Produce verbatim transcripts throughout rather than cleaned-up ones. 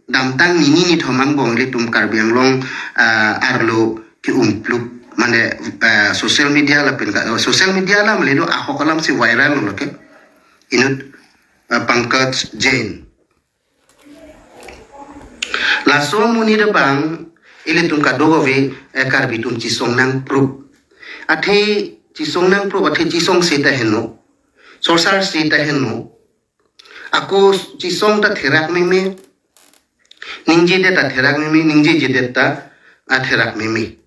damtang nini nithom angbong ilitum Karbi Anglong, ah, arlo ke-umplup, mane, ah, social media lapen ka, social media alam le do, ahok alam si viral lo ke. Inut, ah, Pankaj Jain. Laso amonit abang ilitum kadokave, eh, Karbi atum chesong nangprup. Athe chesong nangprup, athe chesong seta henlo. Sorsar seta henlo. Ako chesong ta therak meme. Ningjedet ta therak meme, ningjejedet ta, ah, therak meme.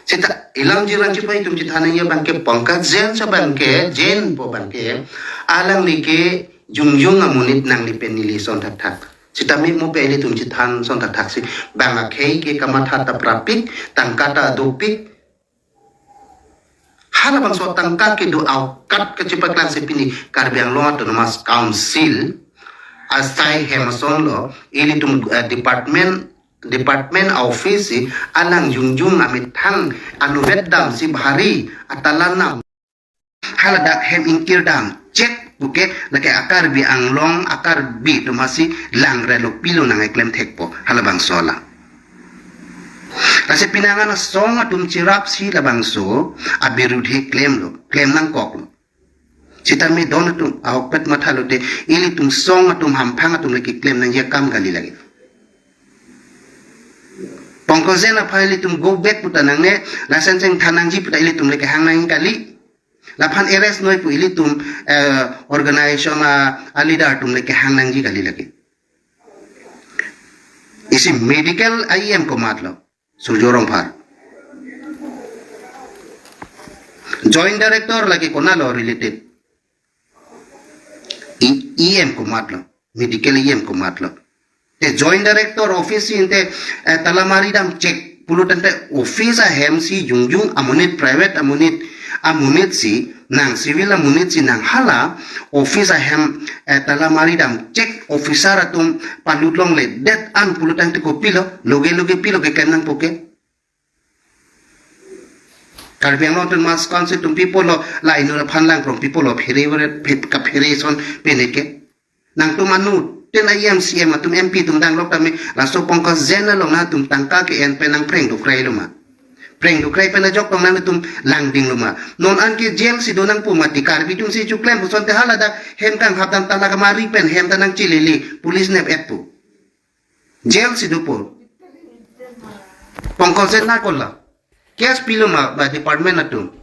Seta ilam jiran chipai itum chethan nangji abangke Pankaj Jain si abangke, Jain pu abangke, alangli ke jongjong amonit, nangli pen neli ason thakthak. Seta me mo pe ilitum chethan ason thakthak si, bang akhei ke kamatha ta prapik, tangka ta dopik. Halabangso tangka kedo aukat kachepaklang si pini Karbi Anglong Autonomous Council asai hem ason lo, ilitum, eh, department, department office si alang jongjong amethang anuvet dam si bahari atalanam haladak hem ingkir dam chek puke, lake a-Karbi Anglong a-Karbi atum asi langrelo pilo nang-eklem thekpo halabangso alam. Lasi pinangan asong atum cherap si labangso abirudhe klemlo, klem nangkoklo. Seta me don atum ahokpet matha lote ilitum song atum hamphang atum le keklem nangji akam kali lagi. Pankaj Jain aphan ilitum go back puta nangne, lason chengthan nangji puta ilitum le kehang nang kali. Laphan arrest noi pu ilitum, eh, organization a, a-leader atum le kehang nangji kali lagi. Isi medical E M komatlo, Surjya Rongphar. Joint director lake konatlo related? E-, E M komatlo, medical E M komatlo. Te joint director office si ante, eh, talamari dam chek pulo tangte office ahem si jongjong amonit, private amonit, amonit si nang, civil amonit si nang hala office ahem, eh, talamari dam chek officer atum palut longledet an pulo tangte kopilo, loge loge pilo keklem nangpo ke? Karbi Anglong Autonomous Council atum pi apotlo la inut aphan langkrong, pi apotlo phere phere, phe-, kaphere ason pene ke? Nangtum anuttin a-E M, C E M atum, M P atum danglok tame, laso Pankaj Jain along nangtum tangka ke-en pen nangpreng dukrei lo ma? Preng dukrei pen ajok tong nangtum langding lo ma? Non an ke jail si do nangpo mati, Karbi atum si choklem puson te haladak hem kanghap dam ta la kamari pen hem ta nangchelele, police nep-et pu. Jail si dopo. Pankaj Jain na kolla? Case pilo ma ba department atum?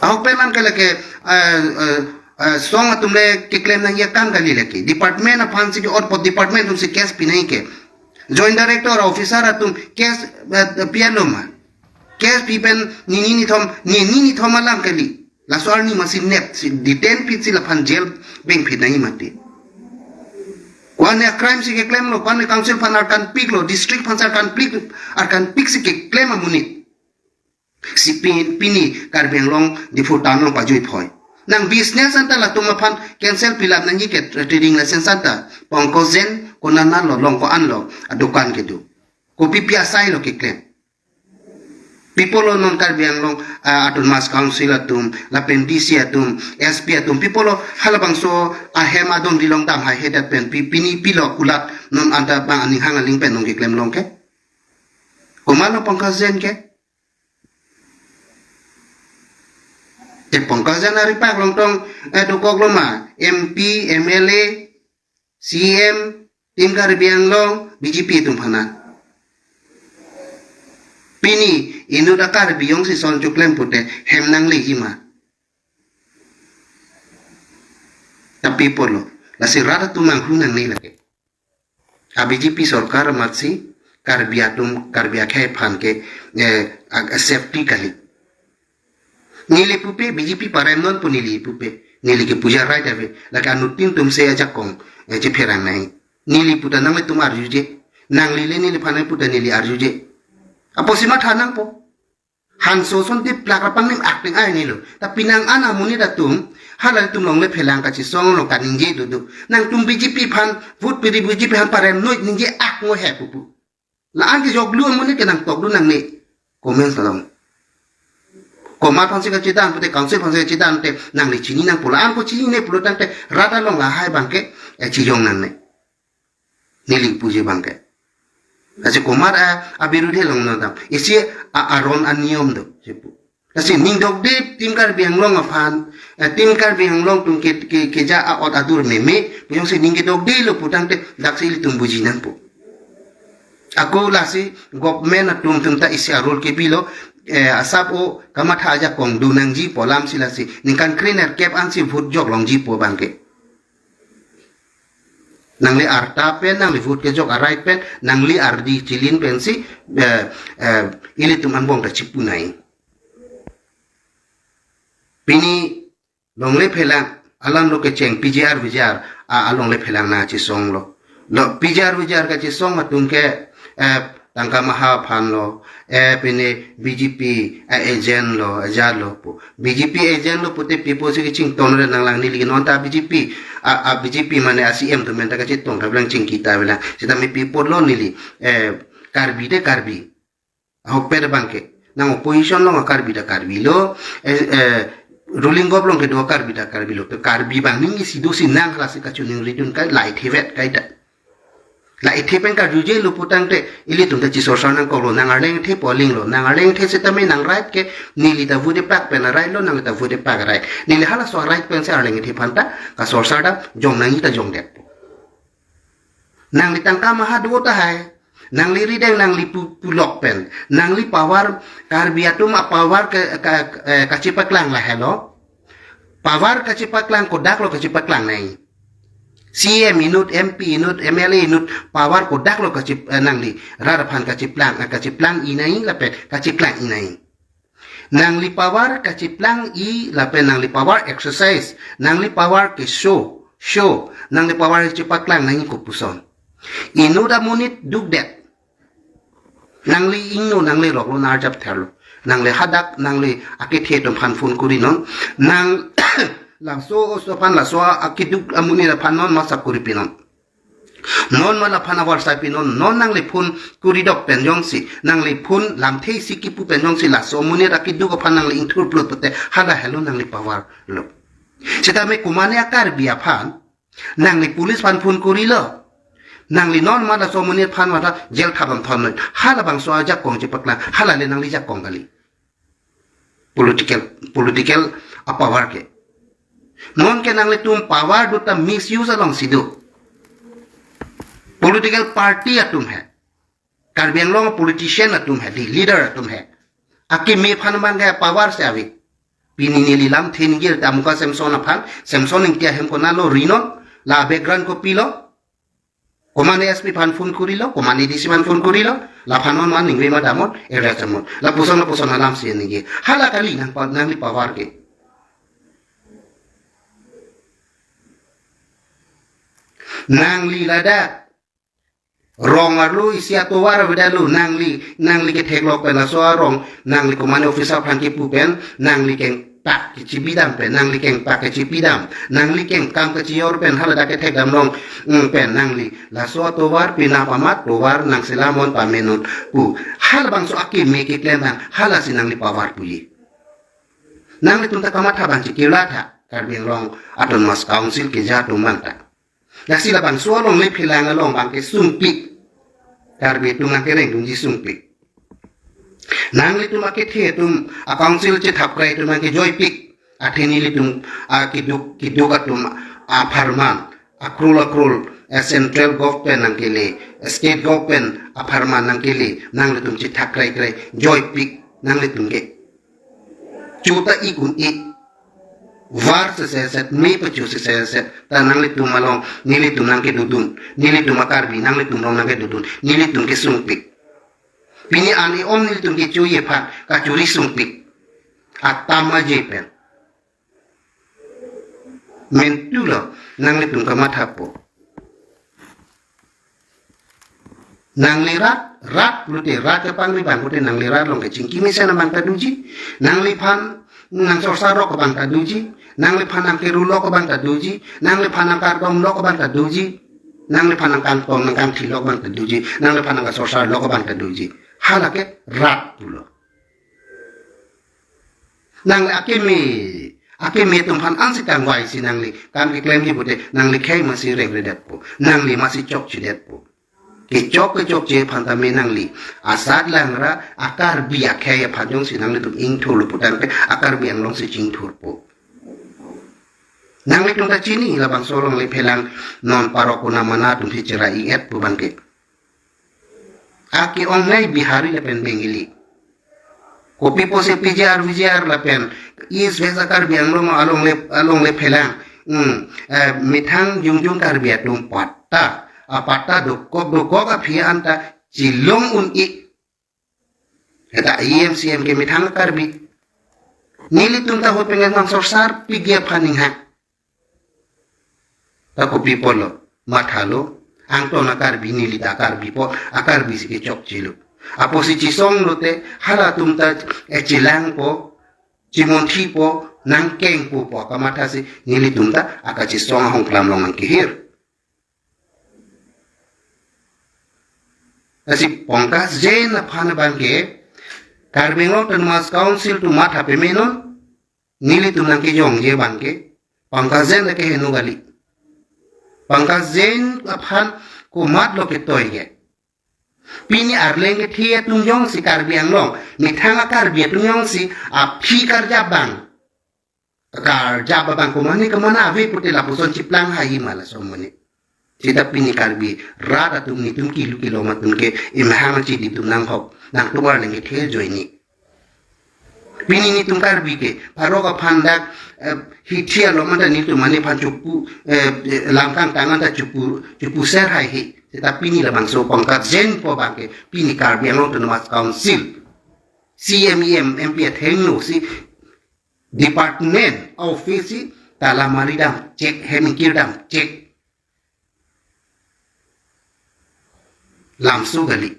Ahok pen lam ke lake, eh, eh, eh, song atum le keklem nangji akam kali lake. Department aphan si ke-ot apot department atum si case pi nangji ke. Joint director, officer atum case, eh, pi-et lo ma? Case pi pen nini nithom, nini nithom alam kali. Laso arni masi nep si detain pit si laphan jail beng pit nangji mati. Ko-an a-crime si keklemlo, ko-an a-council aphan arkan piklo, district aphan si arkan pik, arkan pik si keklem amonit si pi-, pini Karbi Anglong Diphu town along pajui phoi. Nang business anta latum aphan cancel pilap nangji ke, trading license anta. Pankaj Jain konatlo, along ko-anlo, adukan kedo? Kopi pi asai lo keklem? Pi apotlo non Karbi Anglong, ah, Autonomous Council atum, lapen D C atum, S P atum, pi apotlo halabangso ahem adon dilong dam haihedet pen pi, pini pilo kulat non anta bang aning hang aling pen nong keklem long ke? Komatlo Pankaj Jain ke? Te Pankaj Jain ari pak longtong, eh, dokok lo ma? M P, M L A, C M, Team Karbi Anglong, B J P atum aphan an. Pini inut a-Karbi jongsi son choklem pute hem nangleji ma? Ta pi apotlo? Lasi rat atum manghu nangne lake. A-B J P sorkar amatsi Karbi atum, Karbi akhei aphan ke, eh, a, a-safety kali. Neli pupe, B J P parem non pu neli pupe. Neli ke puja right ave. Lake anuttin atum si ajakong, eh, chepherang nai. Neli puta nanglitum arjuje. Nangli le neliphan puta neli arjuje. Apotsi matha nangpo. Hanso ason diplak ra pangnim akting ai nilo. Ta pinangan amonit atum, halalitum longle phelang kachesong along kaningje dodo. Nangtum B J P aphan, vote piri B J P aphan parem noi ningje ak ngo he pupu. La-an ke joklu amonit ke nangtoklu nangne. Comments along. Komat aphan si kachedan pute, council aphan si kachedan pute, nangli chini nangpo, la-an ko chinine pulo tangte rat along lahai abangke, eh, chijong nangne. Neli puji abangke. Lasi komat a, abirudhe longno dam. Isi a, aron aniyom do, si pu. Lasi ning dokde Team Karbi Anglong aphan, eh, Team Karbi Anglong atum ke, ke, keja a-ot adur meme, pu jongsi ning kedokdelo putangte daksi ilitum buji nangpo. Ako lasi government atum atum ta isi a-role kebilo, eh, asap o kamatha ajakong do nangjipo alamsi lasi ningkan krenerkep ansi vote jok longjipo abangke. Nangli arta pen, nangli vote kejok a-right pen, nangli ardi chilin pensi, eh, eh, ilitum angbong ta chipu nai. Pini longle phelang alam lo kecheng P G R V G R a, alongle phelang nangchesonglo. Lo P G R V G R kachesong atum ke, eh, tangka maha aphanlo, eh, pine B J P a-agent lo, ajat lo pu. B J P agent lo pute pipo si kachington re nanglang, neli non ta B J P, a, a B J P mane a-C M atum pen ta kachetong ta bilang chingki ta bilang. Sitame pipo lo neli, eh, Karbi te Karbi. Ahokpet abangke. Nang opposition along a-Karbi ta Karbi lo, eh, eh, ruling gov along kedo a-Karbi ta Karbi lo. To Karbi abang ning isi dosi nang halasi kachiningridun kai, la ithevet kai ta. La ithe pen karjujelo putangte ilitum ta chisorsar nangkoklo, nang Arleng ithe po alinglo, nang Arleng ithe sitame nang right ke, neli ta vote pak pen a-right lo, nangli ta vote pak a-right. Neli halaso a-right pensi Arleng ithe aphan ta kasorsar ta jong nangji ta jongdetpo. Nangli tangka maha do tahai. Nangli rideng nangli pu, pulok pen. Nangli power, Karbi atum a-power ke, ka, eh, kachepaklang lahelo. Power kachepaklang kodaklo kachepaklang nai. C M inut, M P inut, M L A inut, power kodaklo kache, eh, nangli rat aphan kacheplang, eh, kacheplang-i nai lapen kacheplang-i nai. Nangli power kacheplang-i lapen nangli power exercise, nangli power ke-show, show, nangli power chepaklang nangji kopuson. Inut amonit dukdet. Nangli ingno, nangli roklo, nang arjap therlo. Nangli hadak, nangli akethe atum aphan phone korinon. Nang laso oso aphan, laso akeduk amonit aphan non ma sakori pinon. Non ma laphan avarsai pinon, non nangli phone koridok pen jongsi, nangli phone lamthe isi kipu pen jongsi, laso amonit akeduk aphan nangli ingthurplot pute, hala helo nangli power lo. Sitame komane a-Karbi aphan, nangli police aphan phone korilo. Nangli non ma laso amonit aphan mata jail thap damthon noi. Halabangso ajakong chepaklang, hala le nangli jakong kali. Political, political a-power ke. Non ke nanglitum power do ta misuse alongsi do. Political party atum he. Karbi Anglong politician atum he, di leader atum he. Akeme aphan man ke power si ave. Pini neli lamthe ningje ta Muka Samson aphan, Samson Ingti ahem konatlo rinon, la background kopilo. Komane S P aphan phone korilo, komane D C aphan phone korilo, laphan non man ningve ma damnon, area chamon. Lapuson lapuson alamsi ningje. Hala kali nang pa, nangli power ke. Nangli ladak rong arlo isi atovar avedetlo, nangli, nangli ketheklok pen laso arong, nangli komane officer aphan kipu pen, nangli kengpak kechibidam pen, nangli kengpak kechipidam, nangli kengkam kechior pen, haladak kethekdam long, mm, pen, nangli laso atovar pinap amat, tovar nangselamnon pamenon pu. Halabangso akeme keklem abang, halasi nangli power puji. Nanglitum ta kamatha abang chikirla tha, Karbi Anglong Autonomous Council keja atum abang ta. Lasi labangso alongle phelang along abangke sungpik. Karbi atum nangkereng dunji sungpik. Nanglitum akethe atum a-council chethapkrai atum nangkejoipik. Athe nelitum akeduk, keduk atum apharman. Akrul akrul, eh, central government nangkele, state government apharman nangkele, nanglitum chethapkrai krai, joipik, nanglitum ke. Chuta ik un ik. Var seseset, me pachu seseset. Ta nanglitum along, nelitum nangkedodun. Nelitum a-Karbi, nanglitum along nangkedodun. Nelitum kesungpik. Pini ani om nelitum kechoji aphan, kachuri sungpik. Atam aje pen. Mentulo, nanglitum kamathapo. Nangli rat, rat lote rat kepangri abang lote nangli rat along kechingki mesen abang ta doji. Nangliphan nangsorsarlok abang ta doji. Nangliphan nangkerulok abang ta doji. Nangliphan nangkardomlok abang ta doji. Nangliphan nangkangtong nangkangthilok abang ta doji. Nangliphan nangkasorsarlok abang ta doji. Hala ke rat pulo. Nangli akeme, akeme atum aphan ansi kangvaisi nangli kam keklemji pute, nangli khei masi rengredetpo, nangli masi chokchidetpo. Kechok kechokche aphan tame nangli asat langra a-Karbi akhei aphan jongsi nanglitum ingthurlo putangte a-Karbi Anglong si chingthurpo. Nanglitum ta chini labangso alongle phelang non parok kuna mana atum si chera-i-et pu abangke. Ake-ongnei Bihari lapen Bengali. Kopi pusi P G R, V G R lapen East West a-Karbi Anglong alongle, alongle phelang. Hmm, eh, methang jongjong Karbi atum patta, apatta dokok dokok aphi anta chilong un-e. Eta E M C M ke methang Karbi. Nelitum ta ahut pengen bang sorsar pigi aphan ninghang. Ta kopi pulo, mathalo, angton a-Karbi neli ta Karbi po, a-Karbi si kechokchelo. Apotsi chisong lote, halatum ta, eh, chelangpo, chimonthi po, nangkengpo pu akamatha si, nelitum ta, akachisong ahong klam along nangkehir. Lasi Pankaj Jain aphan abangke, Karbi Anglong Autonomous Council atum matha pemenon, nelitum nangkejongje abangke, Pankaj Jain lake heno kali. Pankaj Jain aphan komatlo ketoi ke. Pini arleng kethe atum jongsi Karbi Anglong, methang a-Karbi atum jongsi, aphi karjap abang. Karjap abang komane komane ave pute lapuson chiplang hai ma laso amonit. Seta pini Karbi rat atum nelitum kilu kilom atum ke imhang chidi atum nanghok, nangtum arleng kethe ajoine. Pini nelitum Karbi ke, parok aphan dak, eh, hithi along mata nelitum mane aphan chupu, eh, eh, lamkang tangan ta chupu, chupu ser hai he. Seta pini labangso Pankaj Jain pu abangke, pini Karbi Anglong Autonomous Council, C M E M, M P athengno si, department, office si, tala mari damchek, hem ingkir damchek. Lamso kali.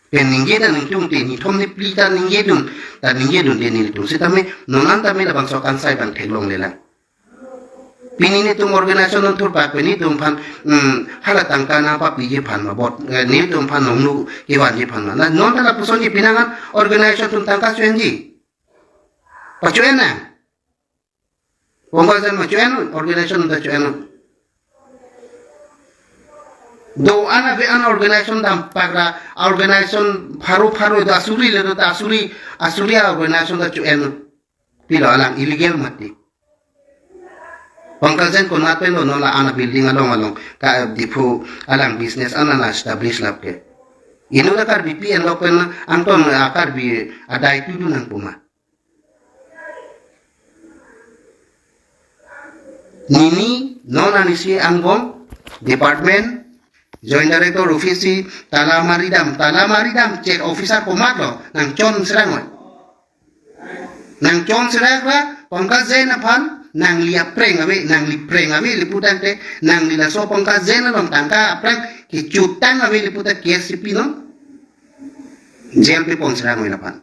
Pen ningje ta ningtung te, nithom niphli ta ningjedun, ta ningjedunde nelitum. Sitame, non an tame labangso kangsai abang theklonglelang. Pini nelitum organization nangthurpak pen nelitum aphan, hmm, hala tangka nangpapiji aphan ma bot, eh, nelitum aphan nongnu kevanji aphan ma. Na, non ta lapusonji pinangan organization atum tangka cho-enji. Pacho-en nang. Pankaj Jain ma cho-en, organization ta cho-en. Do-an ave an organization dampak ra, organization pharo pharo do asuri le do ta asuri, asuri a-organization ta cho-en. Pilo alang illegal mati. Pankaj Jain konat pen lo non la-an a-building along along ka Diphu alang business an an establish lap ke. Inut a-Karbi pi-en lok pen angton a-Karbi adai tudu nang puma. Nini non anisi angbong department, Joint Director office si tala mari dam, tala mari damchek, officer komatlo nangchon serang oi. Nangchon serang ra, Pankaj Jain aphan, nangli apreng ave, nangli preng ave, le putangte, nangli laso Pankaj Jain along tangka apreng, kechutang ave le puta K S C P non. Jail pe pon serang oi laphan.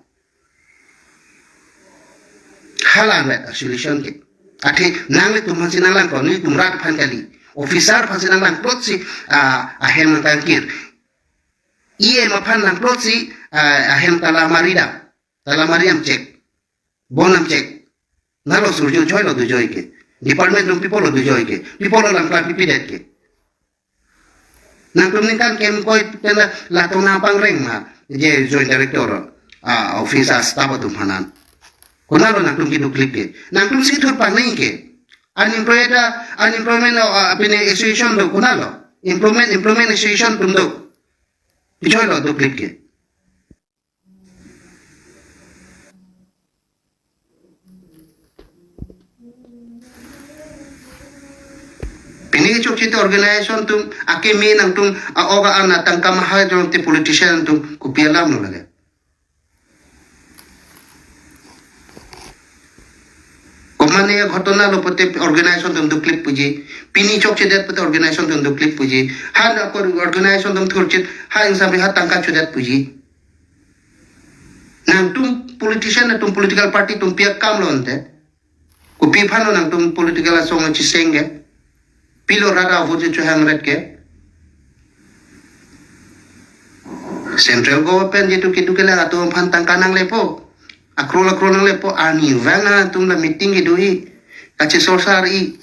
Hala anvet a-solution ke. Athe nanglitum aphan si nanglangklo, nelitum rat aphan kali. Officer aphan si nanglangklot si, ah, ahem nangkangkir. E M aphan langklot si, ah, ahem tala mari dam. Tala mari damchek. Bon damchek. Nalo surjo joilo dujoi ke. Department atum pi pulo dujoi ke. Pi pulo langplang pipidet ke. Nangtum ningkan kemkoi pen la latum nangpangreng ma, je Joint Director, ah, office a-staff atum aphan an. Konatlo nangtum keduk klip ke. Nangtum si thurpak nangji ke. Unemployed, ah, unemployment, ah, apine association do konatlo. Employment, employment association atum do. Joilo duk klip ke. Pini chokche te organization atum, akeme nangtum, a-ok a-an atangka mahai atum te politician atum, kopi alam lo lake. Komane ghotona lo pute organization atum duk klip puji. Pini chokchedet pute organization atum duk klip puji. Han akor organization atum thurchit. Ha ingsamri ha tangka chodet puji. Nangtum politician atum political party atum pi akam lo ante. Kopi aphan lo nangtum political asong chiseng ke. Pilo rara vote chohang ret ke. Central government jitu kitu ke la atum aphan tangka nanglepo. Akrol akrol nanglepo. Arnivang atum la meeting kedo-i. Kachesorsar-i.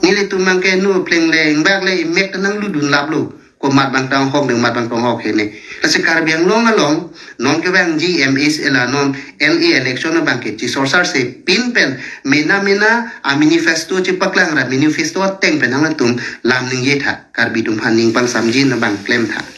Nelitum abang ke nu pleng le ingbak le imek ta nangludun laplo. Komat abang ta ahok, dengmat abang ta ahok hene. Lasi Karbi Anglong along non kevangji M H A la non L A election abang ke chisorsarse pinpen mena mena a manifesto chipaklang ra manifesto ateng pen hang atum lam ningje tha. Karbi atum aphan ning pangsamjin abang klem tha.